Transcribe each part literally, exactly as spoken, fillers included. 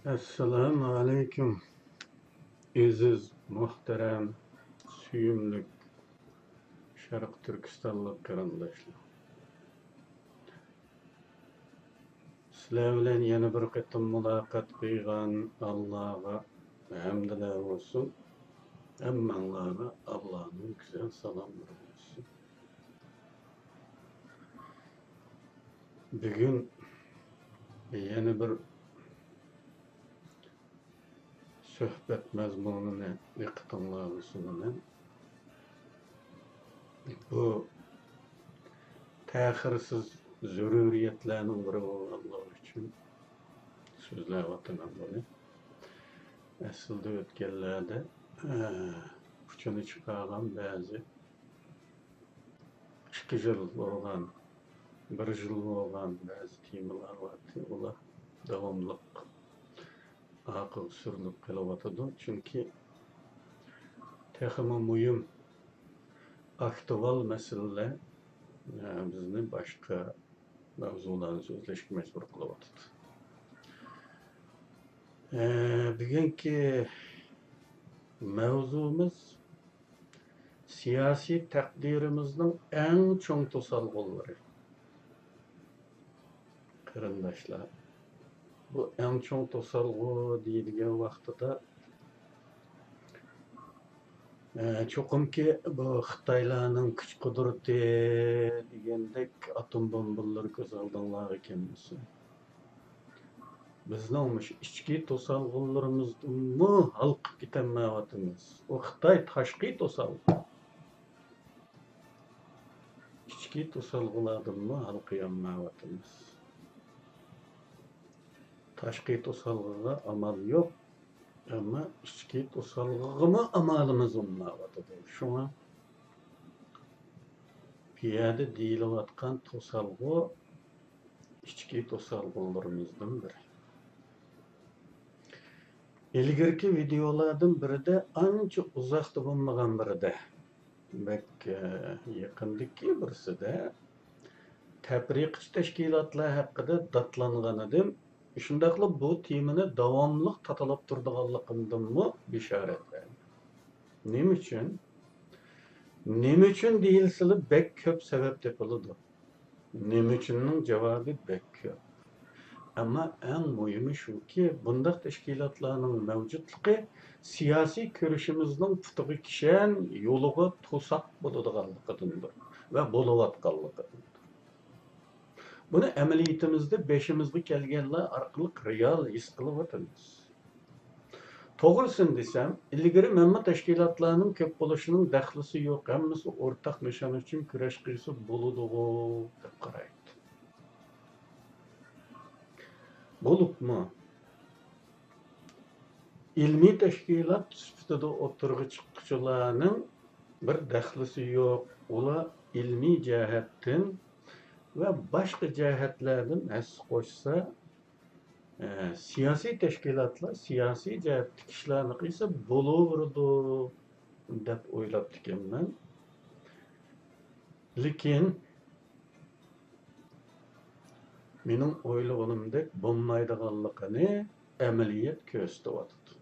ئەسسالامۇ ئەلەيكۇم، ئەزىز، مۇھتەرەم، سۆيۈملۈك شەرقىي تۈركىستانلىق قېرىنداشلار. سىلەر بىلەن يەنە بىر قېتىم مۇلاقات قىلغان ئاللاغا ھەمدىلەر بولسۇن. ھەممەڭلارغا ئاللانىڭ گۈزەل سالاملىرى بولسۇن. بۈگۈن يەنە بىر سۆھبەت مەزمۇنىنى دىققىتىڭلارغا سۇنىمەن. بۇ تەخىرسىز زۆرۈرىيەتلەرنىڭ بىرى بولغانلىقى ئۈچۈن سۆزلەۋاتىمەن بۇنى. ئەسلىدە ئۆتكەنلەردە، ئە، ئۇچىنى چىقارغان بەزى ئىككى يىل بولغان، بىر يىل بولغان بەزى تېمىلار بار. ئۇلار داۋاملىق ئارقىغا سۈرۈلۈپ قېلىۋاتىدۇ. چۈنكى تېخىمۇ مۇھىم، ئاكتۇئال مەسىلىلەر، ئە، بىزنى باشقا مەۋزۇلارنى سۆزلەشكە مەجبۇر قىلىۋاتىدۇ. ئە، بۈگۈنكى مەۋزۇمىز سىياسىي تەقدىرىمىزنىڭ ئەڭ چوڭ توسالغۇلىرى. قېرىنداشلار، بۇ ئەڭ چوڭ توسالغۇ دېيىلگەن ۋاقتىدا، ئە، چوقۇمكى بۇ خىتايلارنىڭ كۈچ قۇدرىتى دېگەندەك ئاتوم بومبىلىرى كۆز ئالدىڭلارغا كەلمىسۇن. بىزنىڭ مۇشۇ ئىچكى توسالغۇلىرىمىزدىنمۇ ھالقىپ كېتەلمەيۋاتىمىز. ئۇ خىتاي تاشقى توسالغۇ. ئىچكى توسالغۇلاردىنمۇ ھالقىيالمايۋاتىمىز. تاشقى توسالغۇغا ئامال يوق، ئەمما ئىچكى توسالغۇغىمۇ ئامالىمىز بولمايۋاتىدۇ. شۇڭا بۇ يەردە دېيىلىۋاتقان توسالغۇ ئىچكى توسالغۇلىرىمىزدىن بىرى. ئىلگىرىكى ۋىدېئولاردىن بىرىدە، ئانچە ئۇزاقتا بولمىغان بىرىدە، بەك، ئە، يېقىندىكى بىرسىدە تەپرىقىچى تەشكىلاتلار ھەققىدە داتلانغانىدىم. شۇنداقلا بۇ تېمىنى داۋاملىق تاتىلاپ تۇرىدىغانلىقىمدىنمۇ بېشارەت بەردىم. نېمە ئۈچۈن؟ نېمە ئۈچۈن دېيىلسىلا، بەك كۆپ سەۋەب تېپىلىدۇ. نېمە ئۈچۈننىڭ جاۋابى بەك كۆپ. ئەمما ئەڭ مۇھىمى شۇكى، بۇنداق تەشكىلاتلارنىڭ مەۋجۇتلۇقى سىياسىي كۈرىشىمىزنىڭ پۇتىغا كىشەن، يولىغا توساق بولىدىغانلىقىدىندۇر ۋە بولۇۋاتقانلىقىدىندۇر. بۇنى ئەمەلىيىتىمىزدە بېشىمىزغا كەلگەنلەر ئارقىلىق رېئال ھېس قىلىۋاتىمىز. توغرىسىنى دېسەم، ئىلگىرى مەنمۇ تەشكىلاتلارنىڭ كۆپ بولۇشىنىڭ دەخلىسى يوق، ھەممىسى ئورتاق نىشان ئۈچۈن كۈرەش قىلسا بولىدىغۇ دەپ قارايتتىم. بولۇپمۇ ئىلمىي تەشكىلات سۈپىتىدە ئوتتۇرىغا چىققۇچىلارنىڭ بىر دەخلىسى يوق. ئۇلار ئىلمىي جەھەتتىن ۋە باشقا جەھەتلەردىن ھەسسە قوشسا، ئە، سىياسىي تەشكىلاتلار سىياسىي جەھەتتىكى ئىشلارنى قىلسا بولۇۋېرىدۇ دەپ ئويلاپتىكەنمەن. لېكىن مېنىڭ ئويلىغىنىمدەك بولمايدىغانلىقىنى ئەمەلىيەت كۆرسىتىۋاتىدۇ.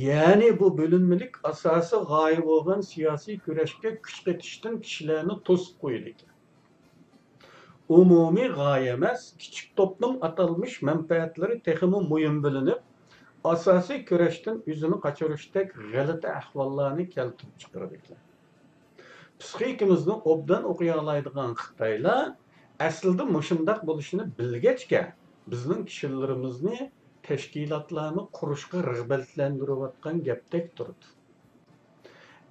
يەنى بۇ بۆلۈنمىلىك ئاساسىي غايە بولغان سىياسىي كۈرەشكە كۈچ قېتىشتىن كىشىلەرنى توسۇپ قويىدىكەن. ئومۇمىي غايە ئەمەس، كىچىك توپنىڭ ئاتالمىش مەنپەئەتلىرى تېخىمۇ مۇھىم بىلىنىپ، ئاساسىي كۈرەشتىن ئۆزىنى قاچۇرۇشتەك غەلىتە ئەھۋاللارنى كەلتۈرۈپ چىقىرىدىكەن. پىسخىكىمىزنى ئوبدان ئوقۇيالايدىغان خىتايلار ئەسلىدە مۇشۇنداق بولۇشىنى بىلگەچكە، بىزنىڭ كىشىلىرىمىزنى تەشكىلاتلارنى قۇرۇشقا رىغبەتلەندۈرۈۋاتقان گەپتەك تۇرىدۇ.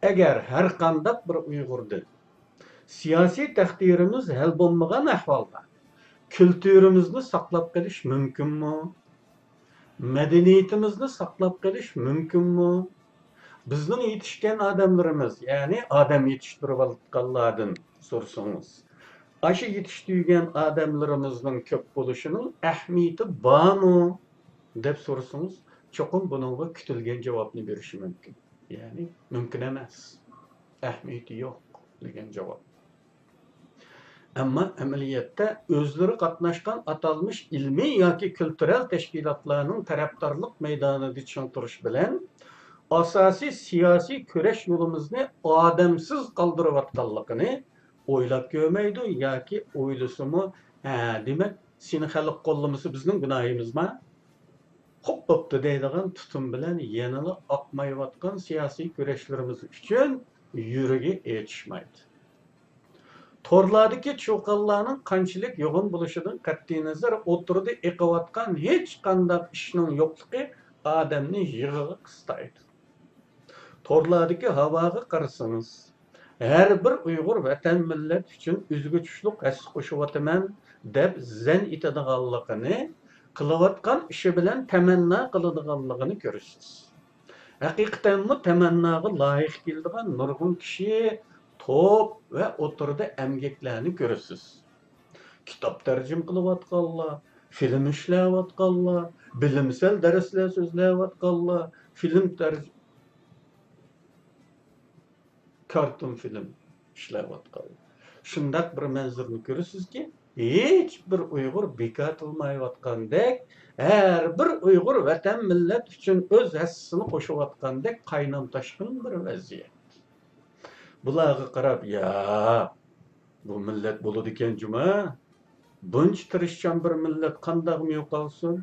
ئەگەر ھەرقانداق بىر ئۇيغۇردىن سىياسىي تەقدىرىمىز ھەل بولمىغان ئەھۋالدا كۈلتۈرىمىزنى ساقلاپ قېلىش مۇمكىنمۇ؟ مەدەنىيىتىمىزنى ساقلاپ قېلىش مۇمكىنمۇ؟ بىزنىڭ يېتىشكەن ئادەملىرىمىز، يەنى ئادەم يېتىشتۈرۈۋاتقانلاردىن سورىسىڭىز، ئاشۇ يېتىشتۈرگەن ئادەملىرىمىزنىڭ كۆپ بولۇشىنىڭ ئەھمىيىتى بارمۇ دەپ سورىسىڭىز، چوقۇم بۇنىڭغا كۈتۈلگەن جاۋابنى بېرىشى مۇمكىن. يەنى مۇمكىن ئەمەس، ئەھمىيىتى يوق دېگەن جاۋاب. ئەمما ئەمەلىيەتتە ئۆزلىرى قاتناشقان ئاتالمىش ئىلمىي ياكى كۈلتۈرەل تەشكىلاتلارنىڭ تەرەپدارلىق مەيدانىدا چىڭ تۇرۇش بىلەن ئاساسىي سىياسىي كۈرەش يولىمىزنى ئادەمسىز قالدۇرۇۋاتقانلىقىنى ئويلاپ كۆرمەيدۇ ياكى ئويلىسىمۇ، ھە، دېمەك، سېنى خەلق قوللىمىسا بىزنىڭ گۇناھىمىزما؟ خوپ بوپتۇ دەيدىغان تۇتۇم بىلەن يەنىلا ئاقمايۋاتقان سىياسىي كۈرەشلىرىمىز ئۈچۈن يۈرىكى ئېچىشمايدۇ. تورلاردىكى چۇقانلارنىڭ قانچىلىك يوغان بولۇشىدىن قەتئىينەزەر، ئوتتۇرىدا ئېقىۋاتقان ھېچقانداق ئىشنىڭ يوقلۇقى ئادەمنى يىغىغا قىستايدۇ. تورلاردىكى ھاۋاغا قارىسىڭىز، ھەر بىر ئۇيغۇر ۋەتەن مىللەت ئۈچۈن ئۆزگىچە ھەسسە قوشۇۋاتىمەن دەپ زەن ئېتىدىغانلىقىنى، قىلىۋاتقان ئىشى بىلەن تەمەننا قىلىدىغانلىقىنى كۆرىسىز. ھەقىقەتەنمۇ تەمەنناغا لايىق كېلىدىغان نۇرغۇن كىشى، توپ ۋە ئوتتۇرىدا ئەمگەكلەرنى كۆرىسىز. كىتاب تەرجىمە قىلىۋاتقانلار، فىلىم ئىشلەۋاتقانلار، بىلىمسەل دەرسلەر سۆزلەۋاتقانلار، فىلىم تەرج-، كارتون فىلىم ئىشلەۋاتقانلار. شۇنداق بىر مەنزىرىنى كۆرىسىزكى، ھېچ بىر ئۇيغۇر بىكار تۇرمايۋاتقاندەك، ھەر بىر ئۇيغۇر ۋەتەن مىللەت ئۈچۈن ئۆز ھەسسىسىنى قوشۇۋاتقاندەك قاينام تاشقىن بىر ۋەزىيەت. بۇلارغا قاراپ، يا، بۇ مىللەت بولىدىكەن جۇما، بۇنچە تىرىشچان بىر مىللەت قانداقمۇ يوقالسۇن،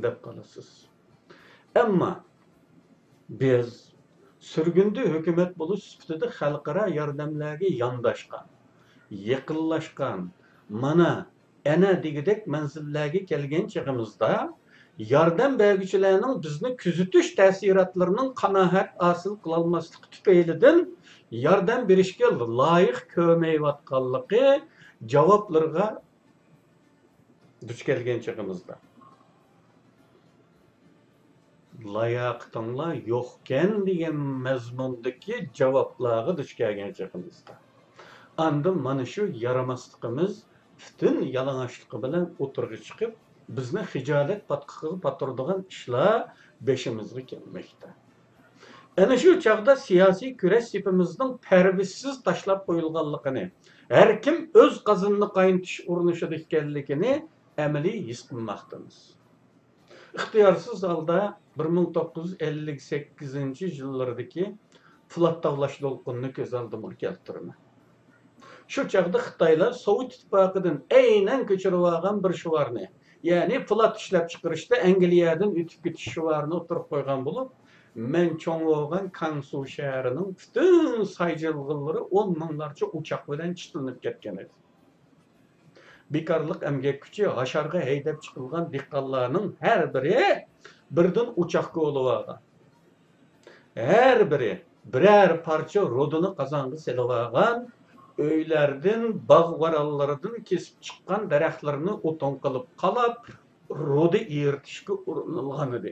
دەپ قالىسىز. ئەمما بىز سۈرگۈندە ھۆكۈمەت بولۇش سۈپىتىدە خەلقئارا ياردەملەرگە يانداشقان، يېقىنلاشقان، مانا، ئەنە دېگۈدەك مەنزىللەرگە كەلگەن چېغىمىزدا، ياردەم بەرگۈچىلەرنىڭ بىزنى كۆزىتىش تەسىراتلىرىنىڭ قانائەت ھاسىل قىلالماسلىقى تۈپەيلىدىن ياردەم بېرىشكە لايىق كۆرمەيۋاتقانلىقى جاۋابلىرىغا دۇچ كەلگەن چېغىمىزدا، لاياقىتىڭلار يوقكەن دېگەن مەزمۇندىكى جاۋابلارغا دۇچ كەلگەن چېغىمىزدا، ئاندىن مانا شۇ يارىماسلىقىمىز پۈتۈن يالىڭاچلىقى بىلەن ئوتتۇرىغا چىقىپ، بىزنى خىجالەت پاتقىقىغا پاتۇرىدىغان ئىشلار بېشىمىزغا كەلمەكتە. ئەنە شۇ چاغدا سىياسىي كۈرەش سېپىمىزنىڭ پەرۋىشسىز تاشلاپ قويۇلغانلىقىنى، ھەركىم ئۆز قازىنىنى قاينىتىش ئۇرۇنۇشىدا ئىكەنلىكىنى ئەمەلىي ھېس قىلماقتىمىز. ئىختىيارسىز ھالدا بىر مىڭ توققۇز يۈز ئەللىك سەككىزىنچى يىللىرىدىكى پولات تاۋلاش دولقۇنىنى كۆز ئالدىمغا كەلتۈرىمەن. شۇ چاغدا خىتايلار سوۋېت ئىتتىپاقىدىن ئەينەن كۆچۈرۈۋالغان بىر شوئارنى، يەنى پولات ئىشلەپچىقىرىشتا ئەنگلىيەدىن ئۆتۈپ كېتىش شوئارىنى ئوتتۇرىغا قويغان بولۇپ، مەن چوڭ بولغان كاڭسۇ شەھىرىنىڭ پۈتۈن سايجىلغىلىرى ئون مىڭلارچە ئوچاق بىلەن چىتلىنىپ كەتكەن ئىدى. بىكارلىق ئەمگەك كۈچى ھاشارغا ھەيدەپ چىقىلغان دېھقانلارنىڭ ھەر بىرى بىردىن ئوچاق كولىۋالغان. ھەر بىرى بىرەر پارچە رۇدىنى قازانغا سېلىۋالغان، ئۆيلەردىن، باغ-ۋارانلىرىدىن كېسىپ چىققان دەرەخلىرىنى ئوتۇن قىلىپ قالاپ، رۇدا ئېرىتىشكە ئۇرۇنۇلغانىدى.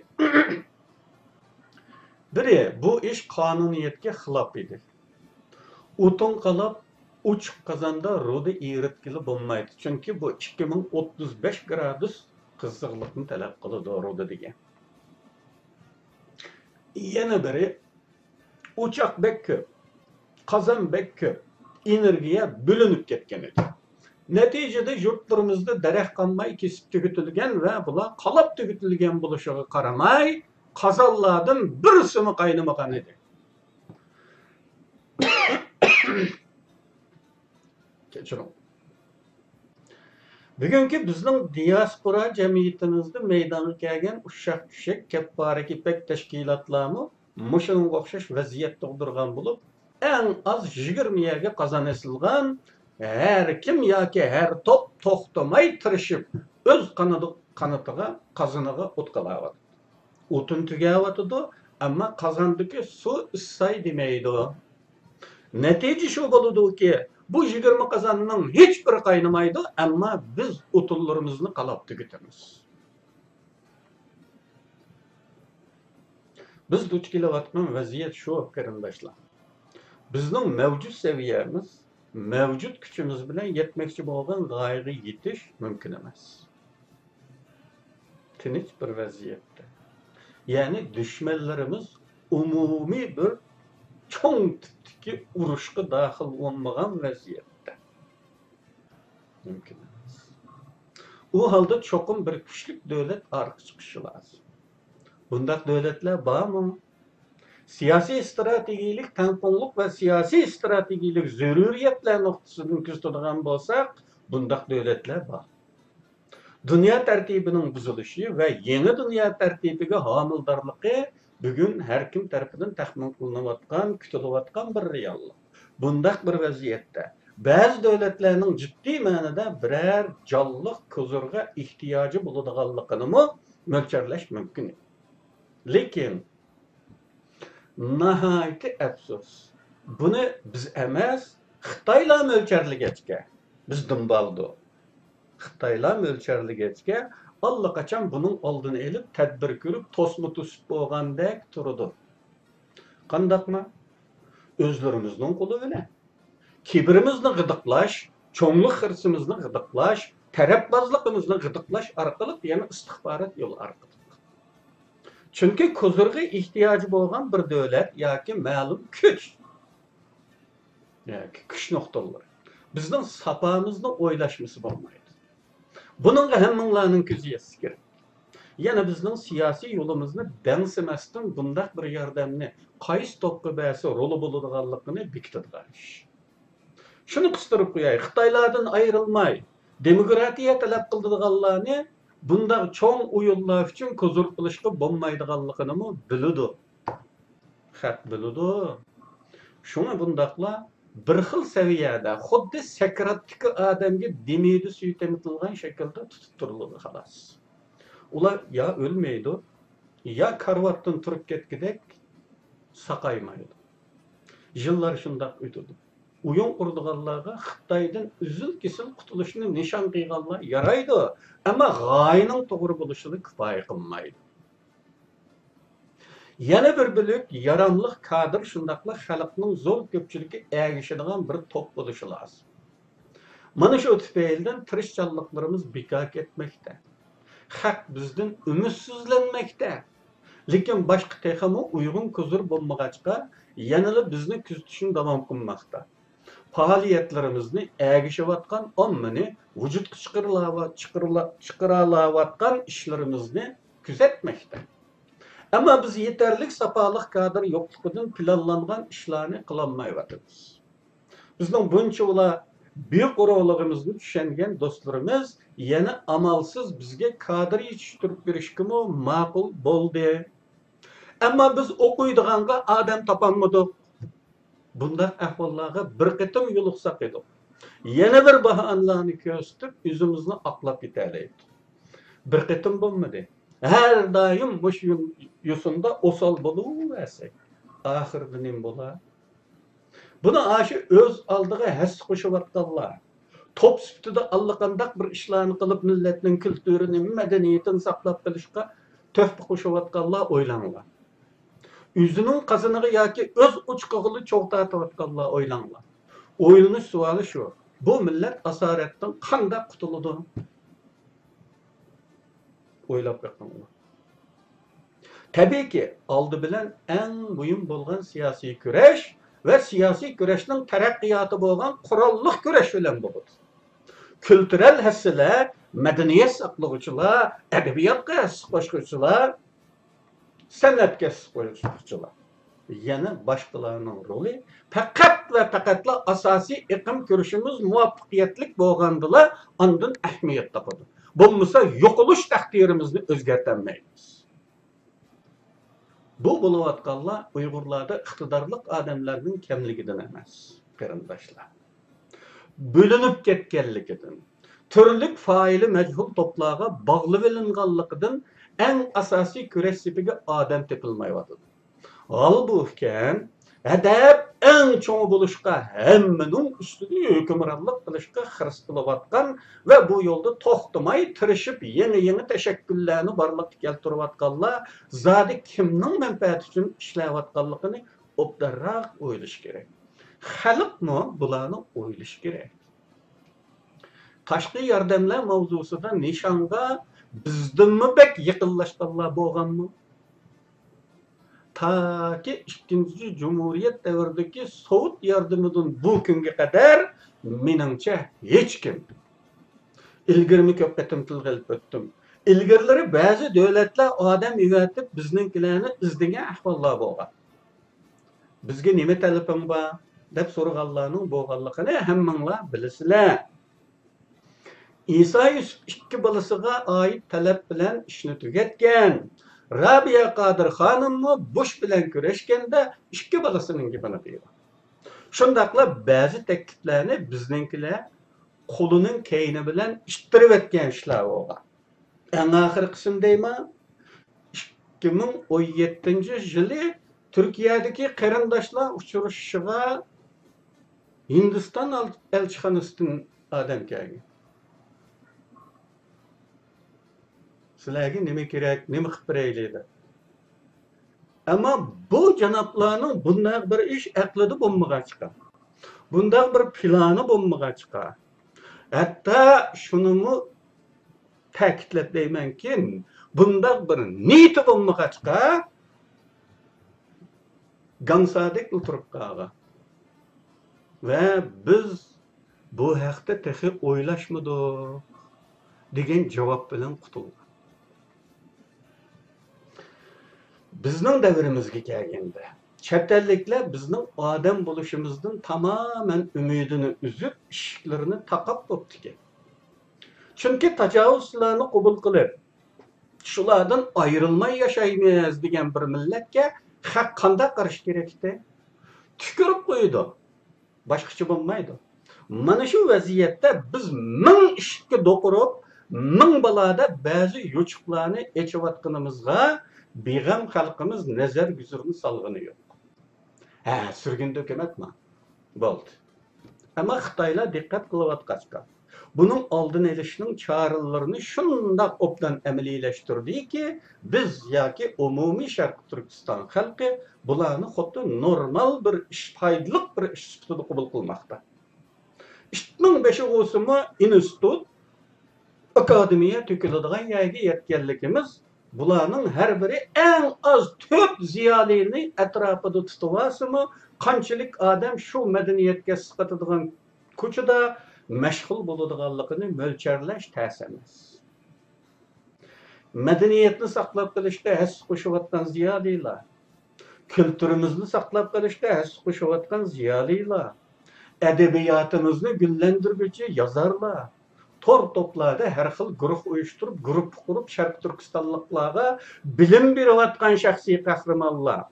بىرى، بۇ ئىش قانۇنىيەتكە خىلاپ ئىدى. ئوتۇن قالاپ، ئوچۇق قازاندا رۇدا ئېرىتكىلى بولمايدۇ، چۈنكى بۇ ئىككى مىڭ ئوتتۇز بەش گرادۇس قىزىقلىقنى تەلەپ قىلىدۇ رۇدا دېگەن. يەنە بىرى، ئوچاق بەك كۆپ، قازان بەك كۆپ، ئېنېرگىيە بۆلۈنۈپ كەتكەن ئىدى. نەتىجىدە يۇرتلىرىمىزدا دەرەخ قالماي كېسىپ تۈگىتىلگەن ۋە بۇلار قالاپ تۈگىتىلگەن بولۇشىغا قارىماي، قازانلاردىن بىرسىمۇ قاينىمىغان ئىدى. كەچۈرۈڭ. بۈگۈنكى بىزنىڭ دىياسپورا جەمئىيىتىمىزدە مەيدانغا كەلگەن ئۇششاق-چۈششەك كەپپارە كېپەك تەشكىلاتلارمۇ مۇشۇنىڭغا ئوخشاش ۋەزىيەت تۇغدۇرغان بولۇپ، ئەڭ ئاز يىگىرمە يەرگە قازان ئېسىلغان، ھەر كىم ياكى ھەر توپ توختىماي تىرىشىپ، ئۆز قانىدى-، قانىتىغا، قازىنىغا ئوت قالاۋاتىدۇ. ئوتۇن تۈگەۋاتىدۇ، ئەمما قازاندىكى سۇ ئىسساي دېمەيدۇ. نەتىجە شۇ بولىدۇكى، بۇ يىگىرمە قازاننىڭ ھېچبىرى قاينىمايدۇ، ئەمما بىز ئوتۇنلىرىمىزنى قالاپ تۈگىتىمىز. بىز دۇچ كېلىۋاتقان ۋەزىيەت شۇ، قېرىنداشلار. بىزنىڭ مەۋجۇت سەۋىيەمىز، مەۋجۇت كۈچىمىز بىلەن يەتمەكچى بولغان غايىگە يېتىش مۇمكىن ئەمەس. تىنچ بىر ۋەزىيەتتە. يەنى دۈشمەنلىرىمىز ئومۇمىي بىر چوڭ تىپتىكى ئۇرۇشقا داخىل بولمىغان ۋەزىيەتتە. مۇمكىن ئەمەس. ئۇ ھالدا چوقۇم بىر كۈچلۈك دۆلەت ئارقا چىقىشى لازىم. بۇنداق دۆلەتلەر بارمۇ؟ سىياسىي ئىستراتېگىيىلىك تەڭپۇڭلۇق ۋە سىياسىي ئىستراتېگىيىلىك زۆرۈرىيەتلەر نۇقتىسىدىن كۆزىتىدىغان بولساق، بۇنداق دۆلەتلەر بار. دۇنيا تەرتىپىنىڭ بۇزۇلۇشى ۋە يېڭى دۇنيا تەرتىپىگە ھامىلىدارلىقى بۈگۈن ھەر كىم تەرىپىدىن تەخمىن قىلىنىۋاتقان، كۈتۈلۈۋاتقان بىر رېئاللىق. بۇنداق بىر ۋەزىيەتتە بەزى دۆلەتلەرنىڭ جىددىي مەنىدە بىرەر جانلىق كوزىرغا ئېھتىياجى بولىدىغانلىقىنىمۇ مۆلچەرلەش مۇمكىن. لېكىن، ناھايىتى ئەپسۇس، بۇنى بىز ئەمەس، خىتايلار مۆلچەرلىگەچكە، بىز دۇمبالدۇ. خىتايلار مۆلچەرلىگەچكە، ئاللىقاچان بۇنىڭ ئالدىنى ئېلىپ، تەدبىر كۆرۈپ، توسما توسۇپ بولغاندەك تۇرىدۇ. قانداقمۇ؟ ئۆزلىرىمىزنىڭ قولى بىلەن. كىبىرىمىزنى غىدىقلاش، چوڭلۇق خىرىسىمىزنى غىدىقلاش، تەرەپبازلىقىمىزنى غىدىقلاش ئارقىلىق يەنە ئىستىخبارات يولى ئارقىلىق. چۈنكى كوزىرغا ئېھتىياجى بولغان بىر دۆلەت ياكى مەلۇم كۈچ ياكى كۈچ نۇقتىلىرى بىزنىڭ ساپامىزنى ئويلاشمىسا بولمايدۇ. بۇنىڭغا ھەممىڭلارنىڭ كۆزى يەتسە كېرەك. يەنە بىزنىڭ سىياسىي يولىمىزنى دەڭسىمەستىن بۇنداق بىر ياردەمنى قايسى توپقا بەرسە رولى بولىدىغانلىقىنى بېكىتىدىغان ئىش. شۇنى قىستۇرۇپ قوياي، خىتايلاردىن ئايرىلماي، دېموكراتىيە تەلەپ قىلىدىغانلارنى بۇنداق چوڭ ئويۇنلار ئۈچۈن كوزۇر قىلىشقا بولمايدىغانلىقىنىمۇ بىلىدۇ. خەق بىلىدۇ. شۇڭا بۇنداقلار بىر خىل سەۋىيەدە، خۇددى سەكراتتىكى ئادەمگە دېمىدى سۈيى تېمىتىلغان شەكىلدە تۇتۇپ تۇرۇلىدۇ، خالاس. ئۇلار يا ئۆلمەيدۇ، يا كارىۋاتتىن تۇرۇپ كەتكۈدەك ساقايمايدۇ. يىللار شۇنداق ئۆتىدۇ. ئويۇن قۇرىدىغانلارغا خىتايدىن ئۈزۈل-كېسىل قۇتۇلۇشنى نىشان قىلغانلار يارايدۇ، ئەمما غايىنىڭ توغرا بولۇشىلا كۇپايە قىلمايدۇ. يەنە بىر بۆلەك ياراملىق كادىر شۇنداقلا خەلقنىڭ زور كۆپچىلىكى ئەگىشىدىغان بىر توپ بولۇشى لازىم. مانا شۇ تۈپەيلىدىن تىرىشچانلىقلىرىمىز بىكار كەتمەكتە. خەق بىزدىن ئۈمىدسىزلەنمەكتە. لېكىن باشقا تېخىمۇ ئۇيغۇن كوزىر بولمىغاچقا، يەنىلا بىزنى كۆزىتىشنى داۋام قىلماقتا. پائالىيەتلىرىمىزنى ئەگىشىۋاتقان ئاممىنى ۋۇجۇدقا چىقىرىلا-، چىقىرىلا-، چىقىرالاۋاتقان ئىشلىرىمىزنى كۆزەتمەكتە. ئەمما بىز يېتەرلىك ساپالىق كادىر يوقلۇقىدىن پىلانلانغان ئىشلارنى قىلالمايۋاتىمىز. بىزنىڭ بۇنچىۋالا بۈيۈك رولىمىزنى چۈشەنگەن دوستلىرىمىز يەنە ئامالسىز بىزگە كادىر يېتىشتۈرۈپ بېرىشكىمۇ ماقۇل بولدى. ئەمما بىز ئوقۇيدىغانغا ئادەم تاپالمىدۇق. بۇنداق ئەھۋاللارغا بىر قېتىم يولۇقساق ئىدۇق. يەنە بىر باھانىلەرنى كۆرسىتىپ، ئۆزىمىزنى ئاقلاپ كېتەلەيدۇ. بىر قېتىم بولمىدى. ھەر دائىم مۇشۇ يول-، يوسۇندا ئوسال بولۇۋەرسەك، ئاخىرىدا نېمە بولار؟ بۇنى ئاشۇ ئۆز ئالدىغا ھەسسە قوشۇۋاتقانلار، توپ سۈپىتىدە ئاللىقانداق بىر ئىشلارنى قىلىپ، مىللەتنىڭ كۈلتۈرىنى، مەدەنىيىتىنى ساقلاپ قېلىشقا تۆھپە قوشۇۋاتقانلار ئويلاڭلار. ئۆزىنىڭ قازىنىغا ياكى ئۆز ئوچىقىغىلا چوغ تارتىۋاتقانلار ئويلاڭلار. ئويلىنىش سوئالى شۇ، بۇ مىللەت ئاسارەتتىن قانداق قۇتۇلىدۇ؟ ئويلاپ بېقىڭلار. تەبىئىيكى، ئالدى بىلەن ئەڭ مۇھىم بولغان سىياسىي كۈرەش ۋە سىياسىي كۈرەشنىڭ تەرەققىياتى بولغان قوراللىق كۈرەش بىلەن بولىدۇ. كۈلتۈرەل ھەسسىلەر، مەدەنىيەت ساقلىغۇچىلار، ئەدەبىياتقا ھەسسە قوشقۇچىلار، سەنئەتكە ھەسسە قوشقۇچىلار، يەنە باشقىلارنىڭ رولى پەقەت ۋە پەقەتلا ئاساسىي ئېقىم كۈرىشىمىز مۇۋەپپەقىيەتلىك بولغاندىلا ئاندىن ئەھمىيەت تاپىدۇ. بولمىسا يوقىلىش تەقدىرىمىزنى ئۆزگەرتەلمەيمىز. بۇ بولۇۋاتقانلار ئۇيغۇرلاردا ئىقتىدارلىق ئادەملەرنىڭ كەملىكىدىن ئەمەس، قېرىنداشلار. بۆلۈنۈپ كەتكەنلىكىدىن، تۈرلۈك فائىلى مەجھۇل توپلارغا باغلىۋېلىنغانلىقىدىن ئەڭ ئاساسىي كۈرەش سېپىگە ئادەم تېپىلمايۋاتىدۇ. ھالبۇكى، ھەدەپ ئەڭ چوڭى بولۇشقا، ھەممىنىڭ ئۈستىدە ھۆكۈمرانلىق قىلىشقا خىرىس قىلىۋاتقان ۋە بۇ يولدا توختىماي تىرىشىپ، يېڭى-يېڭى تەشەككۈللەرنى بارلىققا كەلتۈرۈۋاتقانلار زادى كىمنىڭ مەنپەئەتى ئۈچۈن ئىشلەۋاتقانلىقىنى ئوبدانراق ئويلىشى كېرەك. خەلقمۇ بۇلارنى ئويلىشى كېرەك. تاشقى ياردەملەر ماۋزۇسىدا نىشانغا بىزدىنمۇ بەك يېقىنلاشقانلار بولغانمۇ؟ تاكى ئىككىنچى جۇمھۇرىيەت دەۋرىدىكى سوۋېت ياردىمىدىن بۇ كۈنگە قەدەر، مېنىڭچە، ھېچكىم، ئىلگىرىمۇ كۆپ قېتىم تىلغا ئېلىپ ئۆتتۈم. ئىلگىرىلىرى بەزى دۆلەتلەر ئادەم ئەۋەتىپ، بىزنىڭكىلەرنى ئىزدىگەن ئەھۋاللار بولغان. «بىزگە نېمە تەلىپىڭ بار؟» دەپ سورىغانلارنىڭ بولغانلىقىنى ھەممىڭلار بىلىسىلەر. ئىسا يۈسۈپ ئىككى بالىسىغا ئائىت تەلەپ بىلەن ئىشنى تۈگەتكەن. رابىيە قادىر خانىممۇ بۇش بىلەن كۈرەشكەندە ئىككى بالىسىنىڭ گېپىنى قىلغان. شۇنداقلا بەزى تەكلىپلەرنى بىزنىڭكىلەر قولىنىڭ كەينى بىلەن ئىتتىرىۋەتكەن ئىشلار بولغان. ئەڭ ئاخىرقىسىنى دەيمەن، ئىككى مىڭ ئون يەتتىنچى يىلى تۈركىيەدىكى قېرىنداشلار ئۇچرىشىشىغا ھىندىستان ئەلچىخانىسىدىن ئادەم كەلگەن. «سىلەرگە نېمە كېرەك، نېمە قىلىپ بېرەيلى؟» دەپ. ئەمما بۇ جانابلارنىڭ بۇنداق بىر ئىش ئەقلىدە بولمىغاچقا، بۇنداق بىر پىلانى بولمىغاچقا، ھەتتا شۇنىمۇ تەكىتلەپ دەيمەنكى، بۇنداق بىر نىيىتى بولمىغاچقا، گاڭسادەكلا تۇرۇپ قالغان. ۋە «بىز بۇ ھەقتە تېخى ئويلاشمىدۇق» دېگەن جاۋاب بىلەن قۇتۇلغان. بىزنىڭ دەۋرىمىزگە كەلگەندە، چەت ئەللىكلەر بىزنىڭ ئادەم بولۇشىمىزدىن تامامەن ئۈمىدىنى ئۈزۈپ، ئىشىكلىرىنى تاقاپ بوپتىكەن. چۈنكى تاجاۋۇزچىلارنى قوبۇل قىلىپ، شۇلاردىن ئايرىلماي ياشايمىز دېگەن بىر مىللەتكە خەق قانداق قارىشى كېرەكتى؟ تۈكۈرۈپ قويىدۇ. باشقىچە بولمايدۇ. مانا شۇ ۋەزىيەتتە بىز مىڭ ئىشىككە دوق ئۇرۇپ، مىڭ بالادا بەزى يوچۇقلارنى ئېچىۋاتقىنىمىزغا بىغەم خەلقىمىز نەزەر گۈزىرىنى سالغىنى يوق. ھە، سۈرگۈندە ھۆكۈمەتمۇ بولدى. ئەمما خىتايلار دىققەت قىلىۋاتقاچقا، بۇنىڭ ئالدىنى ئېلىشنىڭ چارىلىرىنى شۇنداق ئوبدان ئەمەلىيلەشتۈردىكى، بىز ياكى ئومۇمىي شەرقىي تۈركىستان خەلقى بۇلارنى خۇددى نورمال بىر ئىش، پايدىلىق بىر ئىش سۈپىتىدە قوبۇل قىلماقتا. ئىتنىڭ بېشى ئۇۋىسىمۇ ئىنستىتۇت، ئاكادېمىيە تۆكۈلىدىغان يەرگە يەتكەنلىكىمىز، بۇلارنىڭ ھەر بىرى ئەڭ ئاز تۆت زىيالىينى ئەتراپىدا تۇتۇۋالسىمۇ، قانچىلىك ئادەم شۇ مەدەنىيەتكە ئەسقاتىدىغان كوچىدا مەشغۇل بولىدىغانلىقىنى مۆلچەرلەش تەس ئەمەس. مەدەنىيەتنى ساقلاپ قېلىشقا ھەسسە قوشۇۋاتقان زىيالىيلار، كۈلتۈرىمىزنى ساقلاپ قېلىشقا ھەسسە قوشۇۋاتقان زىيالىيلار، ئەدەبىياتىمىزنى گۈللەندۈرگۈچى يازارلار، تور توپلاردا ھەر خىل گۇرۇھ ئۇيۇشتۇرۇپ، گۇرۇپپا قۇرۇپ، شەرقىي تۈركىستانلىقلارغا بىلىم بېرىۋاتقان شەخسىي قەھرىمانلار،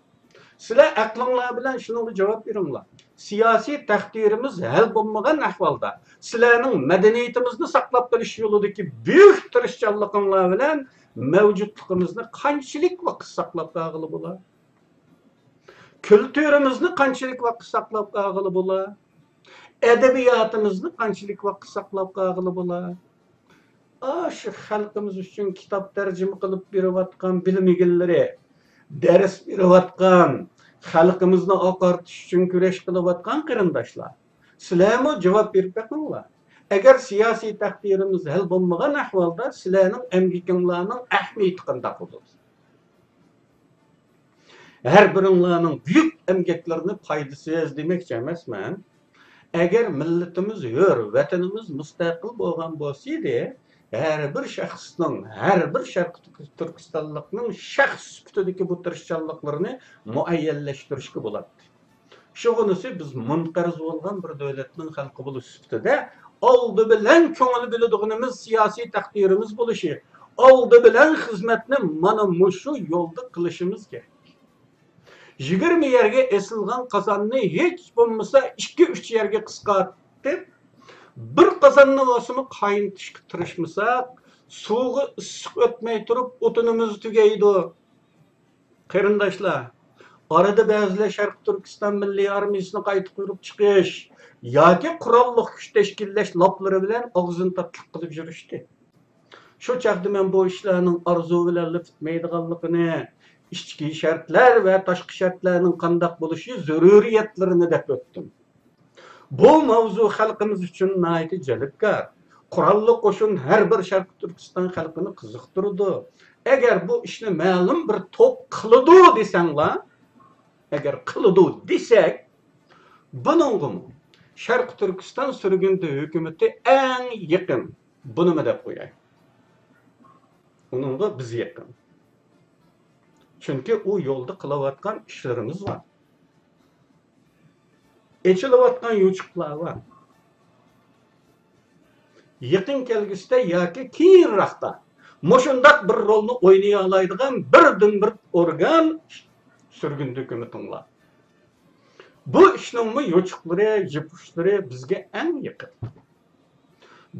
سىلەر ئەقلىڭلار بىلەن شۇنىڭغا جاۋاب بېرىڭلار. سىياسىي تەقدىرىمىز ھەل بولمىغان ئەھۋالدا، سىلەرنىڭ مەدەنىيىتىمىزنى ساقلاپ قېلىش يولىدىكى بۈيۈك تىرىشچانلىقىڭلار بىلەن مەۋجۇتلۇقىمىزنى قانچىلىك ۋاقىت ساقلاپ قالغىلى بولا؟ كۈلتۈرىمىزنى قانچىلىك ۋاقىت ساقلاپ قالغىلى بولا؟ ئەدەبىياتىمىزنى قانچىلىك ۋاقىت ساقلاپ قالغىلى بولا؟ ئاشۇ خەلقىمىز ئۈچۈن كىتاب تەرجىمە قىلىپ بېرىۋاتقان بىلىم ئىگىلىرى، دەرس بېرىۋاتقان، خەلقىمىزنى ئاقارتىش ئۈچۈن كۈرەش قىلىۋاتقان قېرىنداشلار، سىلەرمۇ جاۋاب بېرىپ بېقىڭلار. ئەگەر سىياسىي تەقدىرىمىز ھەل بولمىغان ئەھۋالدا، سىلەرنىڭ ئەمگىكىڭلارنىڭ ئەھمىيىتى قانداق بولىدۇ؟ ھەر بىرىڭلارنىڭ بۈيۈك ئەمگەكلىرىنى پايدىسىز دېمەكچى ئەمەسمەن. ئەگەر مىللىتىمىز ھۆر، ۋەتىنىمىز مۇستەقىل بولغان بولسىدى، ھەر بىر شەخسنىڭ، ھەر بىر شەرقىي تۈركىستانلىقنىڭ شەخس سۈپىتىدىكى بۇ تىرىشچانلىقلىرىنى مۇئەييەنلەشتۈرۈشكە بولاتتى. شۇغىنىسى بىز مۇنقەرز بولغان بىر دۆلەتنىڭ خەلقى بولۇش سۈپىتىدە ئالدى بىلەن كۆڭۈل بۆلىدىغىنىمىز سىياسىي تەقدىرىمىز بولۇشى، ئالدى بىلەن خىزمەتنى مانا مۇشۇ يولدا قىلىشىمىز كېرەك. يىگىرمە يەرگە ئېسىلغان قازاننى ھېچ بولمىسا ئىككى، ئۈچ يەرگە قىسقارتىپ، بىر قازاننى بولسىمۇ قاينىتىشقا تىرىشمىساق، سۇغا ئىسسىق ئۆتمەي تۇرۇپ ئوتۇنىمىز تۈگەيدۇ. قېرىنداشلار، ئارىدا بەزىلەر شەرقىي تۈركىستان مىللىي ئارمىيىسىنى قايتا قۇرۇپ چىقىش ياكى قوراللىق كۈچ تەشكىللەش لاپلىرى بىلەن ئاغزىنى تاتلىق قىلىپ يۈرۈشتى. شۇ چاغدا مەن بۇ ئىشلارنىڭ ئارزۇ بىلەنلا پۈتمەيدىغانلىقىنى، ئىچكى شەرتلەر ۋە تاشقى شەرتلەرنىڭ قانداق بولۇشى زۆرۈرىيەتلىرىنى دەپ ئۆتتۈم. بۇ ماۋزۇ خەلقىمىز ئۈچۈن ناھايىتى جەلپكار. قوراللىق قوشۇن ھەر بىر شەرقىي تۈركىستان خەلقىنى قىزىقتۇرىدۇ. ئەگەر بۇ ئىشنى مەلۇم بىر توپ قىلىدۇ دېسەڭلار، ئەگەر قىلىدۇ دېسەك، بۇنىڭغىمۇ شەرقىي تۈركىستان سۈرگۈندە ھۆكۈمىتى ئەڭ يېقىن. بۇنىمۇ دەپ قوياي. ئۇنىڭغا بىز يېقىن. چۈنكى ئۇ يولدا قىلىۋاتقان ئىشلىرىمىز بار. ئېچىلىۋاتقان يوچۇقلار بار. يېقىن كەلگۈسىدە ياكى كېيىنراقتا مۇشۇنداق بىر رولنى ئوينىيالايدىغان بىردىنبىر ئورگان سۈرگۈندە ھۆكۈمىتىڭلار. بۇ ئىشنىڭمۇ يوچۇقلىرى، يىپ ئۇچلىرى بىزگە ئەڭ يېقىن.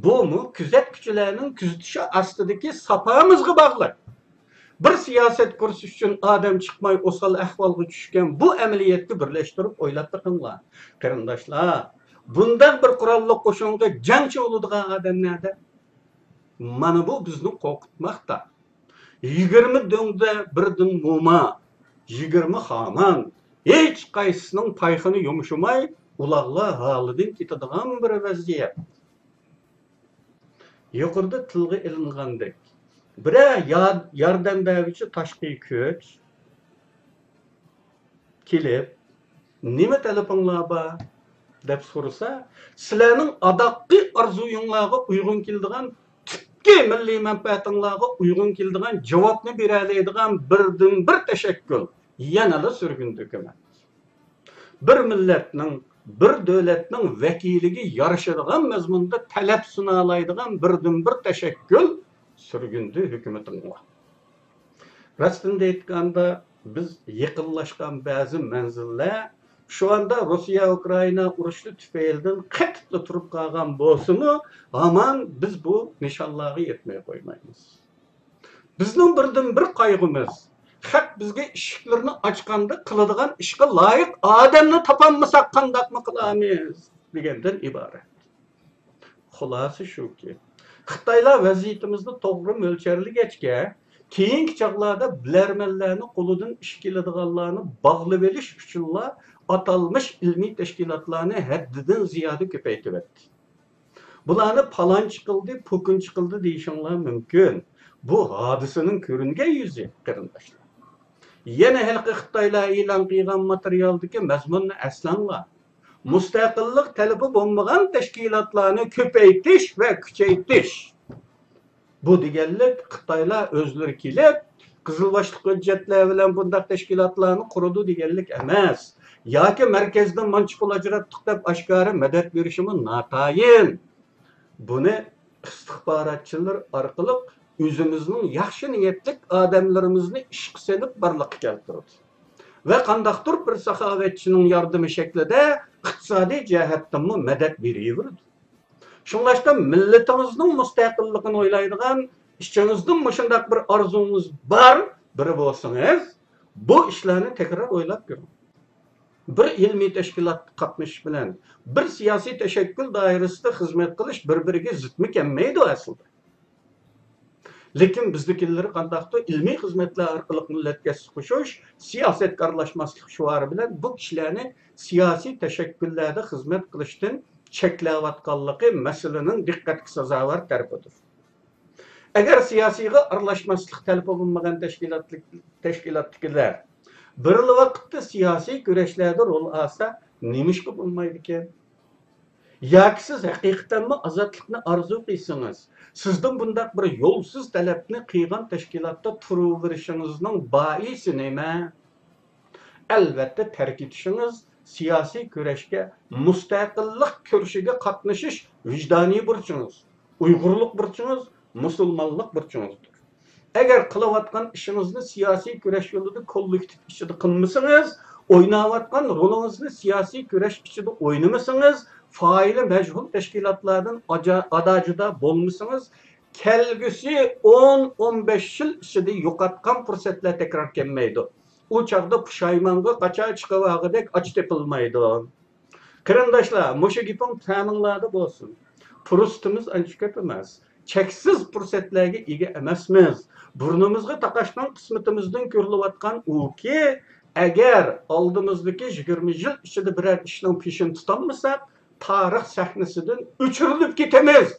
بۇمۇ كۆزەتكۈچىلەرنىڭ كۆزىتىشى ئاستىدىكى ساپامىزغا باغلىق. بىر سىياسەت كۇرسى ئۈچۈن ئادەم چىقماي ئوسال ئەھۋالغا چۈشكەن بۇ ئەمەلىيەتكە بىرلەشتۈرۈپ ئويلاپ بېقىڭلار، قېرىنداشلار. بۇنداق بىر قوراللىق قوشۇنغا جەڭچى بولىدىغان ئادەم نەدە؟ مانا بۇ بىزنى قورقۇتماقتا. يىگىرمە دۆڭدە بىردىن موما، يىگىرمە خامان، ھېچقايسىسىنىڭ پايخىنى يۇمشىماي، ئۇلاغلار ھالىدىن كېتىدىغان بىر ۋەزىيەت. يۇقىرىدا تىلغا ئېلىنغاندەك، بىرەر يا-، ياردەم بەرگۈچى تاشقى كۈچ كېلىپ، «نېمە تەلىپىڭلار بار؟» دەپ سورىسا، سىلەرنىڭ ئاداققى ئارزۇيۇڭلارغا ئۇيغۇن كېلىدىغان، تۈپكى مىللىي مەنپەئەتىڭلارغا ئۇيغۇن كېلىدىغان جاۋابنى بېرەلەيدىغان بىردىنبىر تەشەككۈل يەنىلا سۈرگۈندە ھۆكۈمەت. بىر مىللەتنىڭ، بىر دۆلەتنىڭ ۋەكىلىگە يارىشىدىغان مەزمۇندا تەلەپ سۇنالايدىغان بىردىنبىر تەشەككۈل سۈرگۈندە ھۆكۈمىتىڭلار. راستىنى ئېيتقاندا، بىز يېقىنلاشقان بەزى مەنزىللەر شۇ ئاندا روسىيە-ئۇكرائىنا ئۇرۇشى تۈپەيلىدىن قېتىپلا تۇرۇپ قالغان بولسىمۇ، ھامان بىز بۇ نىشانلارغا يەتمەي قويمايمىز. بىزنىڭ بىردىنبىر قايغۇمىز، خەق بىزگە ئىشىكلىرىنى ئاچقاندا قىلىدىغان ئىشقا لايىق ئادەمنى تاپالمىساق قانداقمۇ قىلارمىز دېگەندىن ئىبارەت. خۇلاسە شۇكى، خىتايلار ۋەزىيىتىمىزنى توغرا مۆلچەرلىگەچكە، كېيىنكى چاغلاردا بىلەرمەنلەرنى قولىدىن ئىش كېلىدىغانلارنى باغلىۋېلىش ئۈچۈنلا ئاتالمىش ئىلمىي تەشكىلاتلارنى ھەددىدىن زىيادە كۆپەيتىۋەتتى. بۇلارنى پالانچى قىلدى، پوكۇنچى قىلدى دېيىشىڭلار مۇمكىن. بۇ ھادىسىنىڭ كۆرۈنگەن يۈزى، قېرىنداشلار. يەنە ھېلىقى خىتايلار ئېلان قىلغان ماتېرىيالدىكى مەزمۇننى ئەسلەڭلار. مۇستەقىللىق تەلىپى بولمىغان تەشكىلاتلارنى كۆپەيتىش ۋە كۈچەيتىش. بۇ دېگەنلىك، خىتايلار ئۆزلىرى كېلىپ، قىزىل باشلىق ھۆججەتلەر بىلەن بۇنداق تەشكىلاتلارنى قۇرىدۇ دېگەنلىك ئەمەس. ياكى مەركەزدىن مانچە پۇل ئاجراتتۇق دەپ ئاشكارا مەدەت بېرىشىمۇ ناتايىن. بۇنى ئىستىخباراتچىلار ئارقىلىق ئۆزىمىزنىڭ ياخشى نىيەتلىك ئادەملىرىمىزنى ئىشقا سېلىپ بارلىققا كەلتۈرىدۇ. ۋە قانداقتۇر بىر ساخاۋەتچىنىڭ ياردىمى شەكلىدە ئىقتىسادىي جەھەتتىنمۇ مەدەت بېرىۋېرىدۇ. شۇڭلاشقا مىللىتىڭىزنىڭ مۇستەقىللىقىنى ئويلايدىغان، ئىچىڭىزدىن مۇشۇنداق بىر ئارزۇڭىز بار بىرى بولسىڭىز، بۇ ئىشلارنى تەكرار ئويلاپ كۆرۈڭ. بىر ئىلمىي تەشكىلاتتا قاتنىشىش بىلەن بىر سىياسىي تەشەككۈل دائىرىسىدە خىزمەت قىلىش بىر-بىرىگە زىتمۇ كەلمەيدۇ ئەسلىدە. لېكىن بىزدىكىلىرى قانداقتۇر ئىلمىي خىزمەتلەر ئارقىلىق مىللەتكە ھەسسە قوشۇش، سىياسەتكە ئارىلاشماسلىق شوئارى بىلەن بۇ كىشىلەرنى سىياسىي تەشەككۈللەردە خىزمەت قىلىشتىن چەكلەۋاتقانلىقى مەسىلىنىڭ دىققەتكە سازاۋەر تەرىپىدۇر. ئەگەر سىياسىيغا ئارىلاشماسلىق تەلىپى بولمىغان تەشكىلاتلىق-، تەشكىلاتتىكىلەر بىرلا ۋاقىتتا سىياسىي كۈرەشلەردە رول ئالسا، نېمىشقا بولمايدىكەن؟ ياكى سىز ھەقىقەتەنمۇ ئازادلىقنى ئارزۇ قىلسىڭىز، سىزدىن بۇنداق بىر يولسىز تەلەپنى قىلغان تەشكىلاتتا تۇرۇۋېرىشىڭىزنىڭ بائىسى نېمە؟ ئەلۋەتتە، تەرك ئېتىشىڭىز سىياسىي كۈرەشكە، مۇستەقىللىق كۈرىشىگە قاتنىشىش ۋىجدانىي بۇرچىڭىز، ئۇيغۇرلۇق بۇرچىڭىز، مۇسۇلمانلىق بۇرچىڭىزدۇر. ئەگەر قىلىۋاتقان ئىشىڭىزنى سىياسىي كۈرەش يولىدا كوللېكتىپ ئىچىدە قىلمىسىڭىز، ئويناۋاتقان رولىڭىزنى سىياسىي كۈرەش ئىچىدە ئوينىمىسىڭىز، فائىلى مەجھۇل تەشكىلاتلاردىن ئاجا-، ئادا-جۇدا بولمىسىڭىز، كەلگۈسى ئون، ئون بەش يىل ئىچىدە يوقاتقان پۇرسەتلەر تەكرار كەلمەيدۇ. ئۇ چاغدا پۇشايمانغا قاچا چىقىۋالغۇدەك ئاچا تېپىلمايدۇ. قېرىنداشلار، مۇشۇ گېپىڭ تەمىڭلاردا بولسۇن. پۇرسىتىمىز ئانچە كۆپ ئەمەس. چەكسىز پۇرسەتلەرگە ئىگە ئەمەسمىز. بۇرنىمىزغا تاقاشقان قىسمىتىمىزدىن كۆرۈلۈۋاتقان ئۇكى، ئەگەر ئالدىمىزدىكى يىگىرمە يىل ئىچىدە بىرەر ئىشنىڭ پېشىنى تۇتالمىساق، تارىخ سەھنىسىدىن ئۆچۈرۈلۈپ كېتىمىز.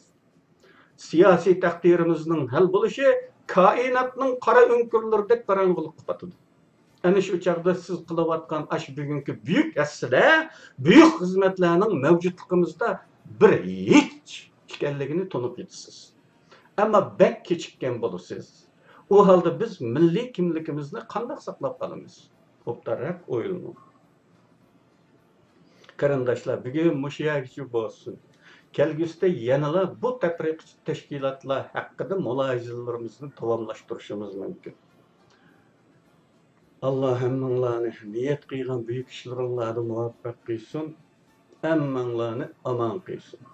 سىياسىي تەقدىرىمىزنىڭ ھەل بولۇشى كائىناتنىڭ قارا ئۆڭكۈرلىرىدەك قاراڭغۇلۇققا پاتىدۇ. ئەنە شۇ چاغدا سىز قىلىۋاتقان ئاشۇ بۈگۈنكى بۈيۈك ھەسسىلەر، بۈيۈك خىزمەتلەرنىڭ مەۋجۇتلۇقىمىزدا بىر ھېچ، كېچىككەنلىكىنى تونۇپ يېتىسىز. ئەمما بەك كېچىككەن بولىسىز. ئۇ ھالدا بىز مىللىي كىملىكىمىزنى قانداق ساقلاپ قالىمىز؟ ئوبدانراق ئويلىنىڭ. قېرىنداشلار، بۈگۈن مۇشۇ يەرگىچە بولسۇن. كەلگۈسىدە يەنىلا بۇ تەپرىقىچى تەشكىلاتلار ھەققىدە مۇلاھىزىلىرىمىزنى داۋاملاشتۇرۇشىمىز مۇمكىن. ئاللا ھەممىڭلارنى نىيەت قىلغان بۈيۈك ئىشلىرىڭلاردا مۇۋەپپەق قىلسۇن. ھەممىڭلارنى ئامان قىلسۇن.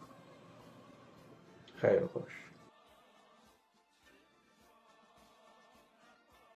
خەير خوش.